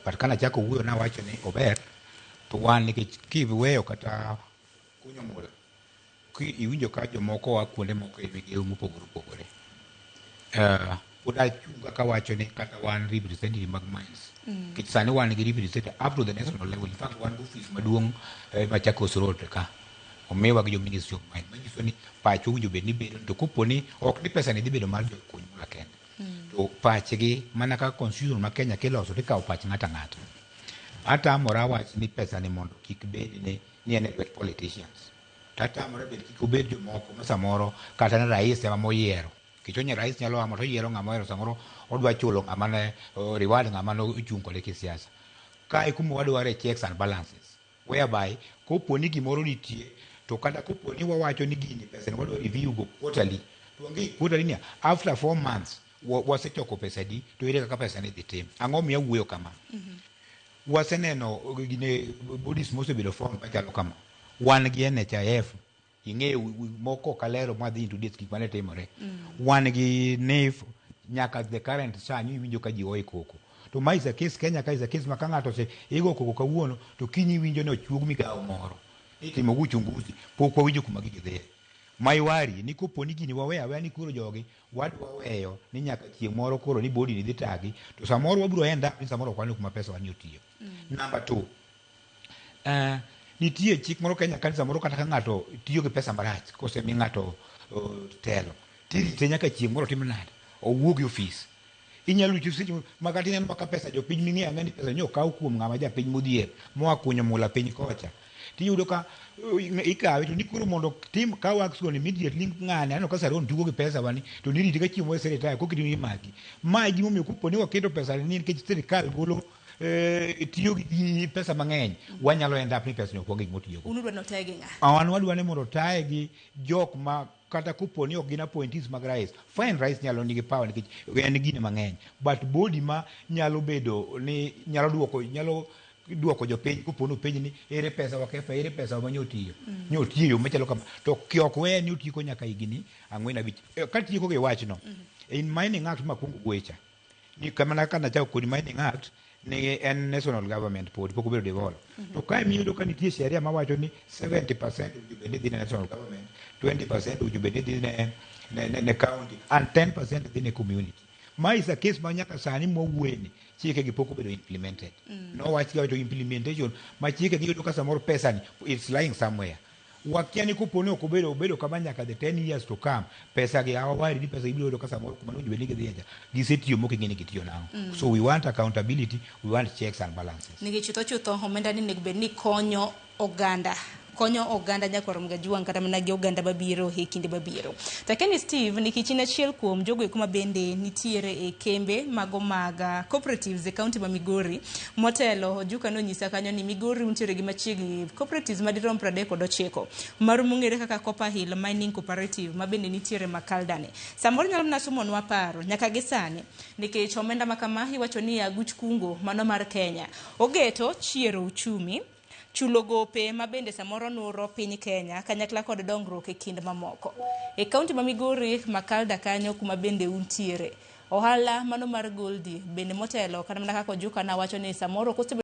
But kana chako wuoyo nawacho ni ober to wan nikech kiweyo kata kunyo mula ki iwinjo ka jomoko oa kuonde moko e migewo mopogore opogore. Pod achung' kaka wacho ni kata wan representative mag mines. Nikech sani wan gi representative up to the national level. In fact, wan gi office maduong' Machakos Road ka. Omiwa gi jo Ministry of Mines. Manyiso ni pachwa owinjo bed ni bedo to kopo ni ok ni pesa ni dhi bedo mar jokuny mula kende. To pachgi mana kaka constitution ma Kenya kiloso tikawo pach ng'ato ang'ata. Atamora wach ni pesa ni mondo kik bed ni en e lwet politicians. Tatamora bed kik obed jomoko ma samoro kata ne rais ema moyiero. Nikech onye rais nyalo amo to oyiero ng'ama ohero samoro odwa chulo ng'ama ne reward ng'ama ne ochung' kode kisiasa. Ka e kuma wadware checks and balances. Whereby kopo ni gimoro nitie to kata kopo ni wawacho ni gini pesa ni wadwa review go quarterly to wang'e quarterly ni after 4 months wasechoko pesa di to ere kaka pesa ni dhi tim. Ang'o miyo awuoyo kama? Waseneno gine bodies mosebedo formed machalo kama. Wan gi NHIF ing'eyo moko ok alero madhi into details gik mane timore. Wan gi NHIF nyaka the current sani iwinjo ka ji goyo koko. To ma is a case Kenya ka is a case ma ka ng'ato ose igo koko kawuono to kiny iwinjo ni ochuog migawo moro. Itimo go uchunguzi pok wawinjo kuma gigi dhiye. My worry ni kopo ni gini waweyo aweya ni koro jogi wadwa weyo ni nyaka chieng' moro koro ni body ni dhi tagi to samoro wabiro end up ni samoro ok waneno kuma pesa wa ni otiyo. Number two, nitie chik moro Kenya ka ni samoro kata ka ng'ato tiyo gi pesa marach kosemi ng'ato telo tirite nyaka chieng' moro otim nade owuog e ofis. Inyalo rito seche ma kata ineno ka pesa jopiny ming'eyo ang'eya ni pesa ni okaw kuom ng'ama japiny modhier moa kunyo mula piny kocha. Tiyudo ka ikawe to ni koro mondo tim kaw action immediately ng'ani aneno ka Saron tugo gi pesa wani to nirite ka chieng' moro oseretire koka imaki. Ma e gimomiyo kopo ni waketo pesa ni nikech sirikal golo tiyo gi pesa mang'eny wanyalo end up ni pesa ni ok wang'e gima otiyogo. Un udwa ni otaye gi ng'a? Wan wadwa ni mondo otaye gi jok ma kata kopo ni ok gin appointees mag rais fine rais nyalo nigi power nikech en gine mang'eny but body ma nyalo bedo ni nyalo duoko jopiny kopo ni openj ni ere pesa wakefa ere pesa ma nyotiyo nyotiyo e yo machalo kama to ok we ni otieko nyaka higni 4 5. Katieko gi wachno in Mining Act makuongo wuoye cha ni kamana kaka nachako kodi Mining Act ni en national government pod pok obedo devolved to kae miyudo ka nitie sheria mawacho ni 70% owinjo bed ni dhi ne national government, 20% owinjo bed ni dhi ne county and 10% dhi ne community. Ma is a case ma nyaka sani mwawuoye ni chike gi pok obedo implemented. Nowach ga to implementation ma chike gi yudo ka samoro pesa ni it's lying somewhere. Wakia ni kopo ni ok obedo kama nyaka the 10 years to come pesa gi awari ni pesa ibiro yudo ka samoro kuma nowinjo bed ni gidhiye cha gisetiyo mok ing'e ni gitiyo nang'o. So we want accountability, we want checks and balances. Nikech chutho chutho omenda ni onego bed ni konyo oganda, konyo oganda nyakwar Mgajuang' kata mana gi oganda mabiro e kinde mabiro. Takeni Steve, nikech in achiel kuom jogo eko ma bende nitiere e kembe mago mag cooperatives e kaunti ma Migori. Motelo Ojuka nonyisa kanyo ni Migori untiere gi machiegni cooperatives madirom 39 maru mong'ere kaka Copper Hill Mining Cooperative ma bende nitiere Makaldane. Samoro nyalo mana somonwa paro nyaka gi sani nikech omenda ma kama iwacho ni aguch kungo mano mar Kenya ogeto chiero uchumi chulo gope ma bende samoro nuro piny Kenya kanyakla kod dongruok e kind mamoko. E kaunti ma Migori, Makalda kanyo kuma bende untiere. Ohala mano mar goldi bende motelo kata mana kaka Ojuka nawacho ni samoro ok osebedo.